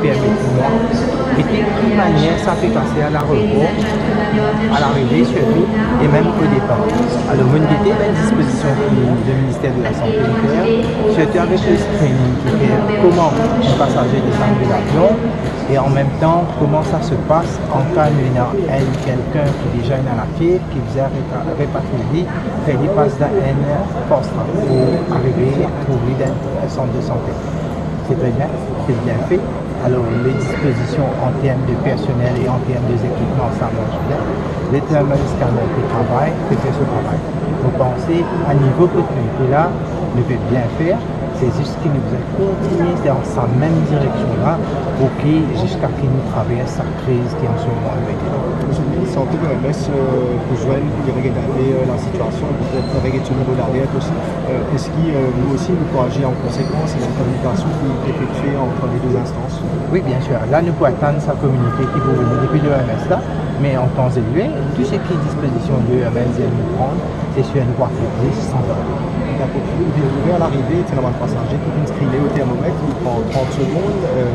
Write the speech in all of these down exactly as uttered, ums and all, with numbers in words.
Permet mwa gete ki manier sa pe pase a laeropor, a larive sirtou, e mem o depar. Alor, mo'nn gete bann dispozision ki le Minister de la Sante inn fer, sirtou avek le screening ki fer kouma enn pasaze desann de lavion, e an mem tan, kouma sa se pas an ka nou ena enn kikenn ki deza ena lafiev, ki bizin repa-, repatriye li, fer li pas dan enn fast track pou arive trouv li dan enn sant de sante. Se tre bien, se bien fe. Alor, le dispozision an term de personel e an term de zekipman, sa mars bien. Le thermal scanner pe travay, pe fer so travay. Mo panse, a nivo kot nou ete la, nou pe bien fer. Se zis ki nou bizin kontinie dan sa mem direksion la, pou ki, ziska ki nou travers sa kriz ki an se moman nou ete. Misie le Minis, santé, l'O M S, euh, pou zwenn, pou regarde, euh, la sitiasion, e petet regarde so nivo d'alert osi. Euh, eski, euh, nou osi, nou pou azir an konsekans, ena enn kominikasion ki, ki efektue ant le de instans? Wi, bien sir. La, nou pou atann sa kominike ki pou vini depi l'O M S la, me an tan e ler, tou seki dispozision l'O M S dir nou pran, se sir nou pou aplike san arye. Dakor. Ou vinn trouve a larive, ti ena bann pasaze ki finn skrine o termomet, li pran trant segonn, euh,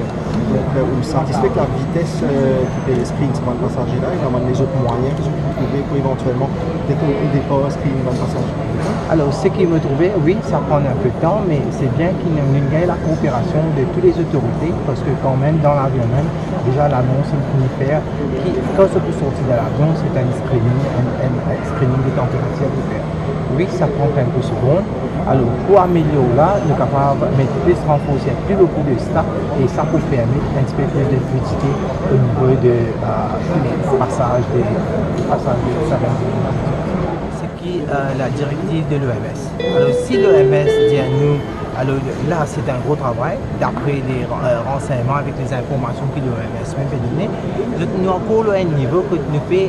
donk, euh, ou satisfe ek la vites, euh, ki pe skrin sa bann pasaze la, ena bann lezot mwayin ki zot pou trouve pou evantielman, deki o depar, skrin bann pasaze? Alor, seki mo trouve, wi, sa pran enn pe tan, me se bien ki nou, nou gagn lakooperasion de tou lezotorite, parski kanmem dan lavion mem, deza lanons inn fini fer, ki, kan zot pou sorti dan lavion, se enn screening, enn, enn, enn screening de tanperatir pou fer. Wi, sa pran kelke segonn. Alor, pou amelior la, nou kapav met plis ranforsi, pli boukou de staff, e sa pou permet enn tipe plis de fluidite o nivo de, euh, pasaz de, pasaz de sa bann ki, euh, la direktiv de l'O M S. Alor, si l'O M S dir nou, alor la, se enn gro travay, dapre le, euh, ransegnman avek le zinformasion ki l'O M S mem pe done, zot, nou ankor lor enn nivo kot nou pe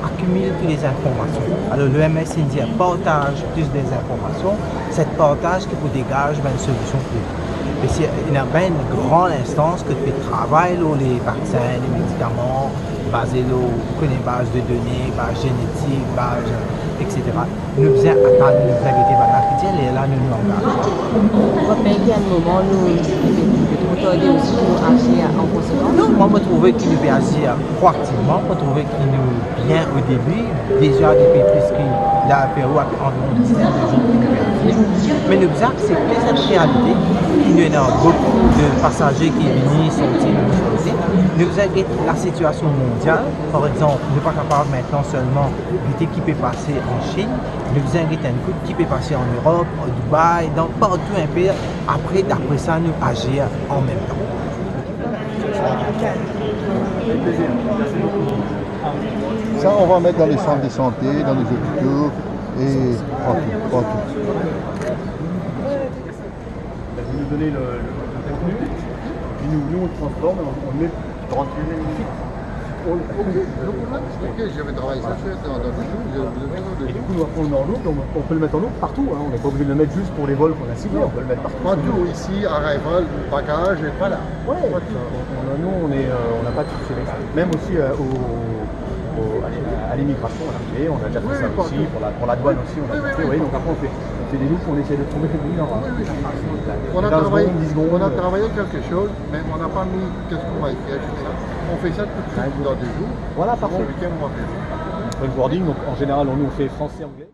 akimil tou le zinformasion. Alor, l'O M S inn dir partaz plis de zinformasion, se partaz ki pou degaz bann solision pli vit. Parski ena bann gran linstans ki pe travay lor le vaksin, le medikaman, baze lor, ou kone, baz de done, baz zenetik, baz, et cetera. Nou bizin atann, nou bizin gete bann la ki dir, lerla nou, nou angaz. Ou pa per ki enn moman nou, nou tro tarde osi pou nou azir an konsekans? Non, mwa, mo trouve ki nou pe azir proaktivman, mo trouve ki nou bien o debi, deza depi plis ki, la fer ou ant enn dizenn de zour ki nou pe azir. Me nou bizin aksepte set realite, ki nou ena boukou de pasaze ki vini, sorti, vini, sorti. Nou bizin get lasitiasion mondial. Par exanp, nou pa kapav aster selman gete ki pe pase an Chinn, nou bizin get enn kout ki pe pase an Erop, an Dubai, dan partou inpe. Apre, dapre sa, nou azir an mem tan. Ça, on va mettre dans les centres de santé, dans les hôpitaux et partout, partout. Vous nous donnez le, le, le contenu, puis nous, nous, on le transforme, on, on le met dans un fichier. On, ok, no problem. Ok, je vais travailler ça, je vais dans, dans deux jours, je, je, je, Et du coup, nous, après, on le met en loop, on, on peut le mettre en loop partout, hein, on n'est pas obligé de le mettre juste pour les vols qu'on a signés, on peut le mettre partout. Partout, ici, arrival, bagage, et voilà. Ouais, on, on, nous, on est, euh, on n'a pas de souci avec ça. Même aussi, euh, au, au, à, à l'immigration, on a fait, on a déjà fait ça aussi, pour la, pour la douane aussi, on a déjà fait, oui, donc après, on fait, on fait des loops, on essaie de trouver le meilleur, hein. Oui, oui. On a travaillé, on a travaillé quelque chose, mais on n'a pas mis qu'est-ce qu'on va écrire, et cetera. On fait ça tout de suite, dans deux jours. Voilà, parfait. Ce week-end, on va faire ça. On fait le wording, donc en général, on, nous, on fait français, anglais.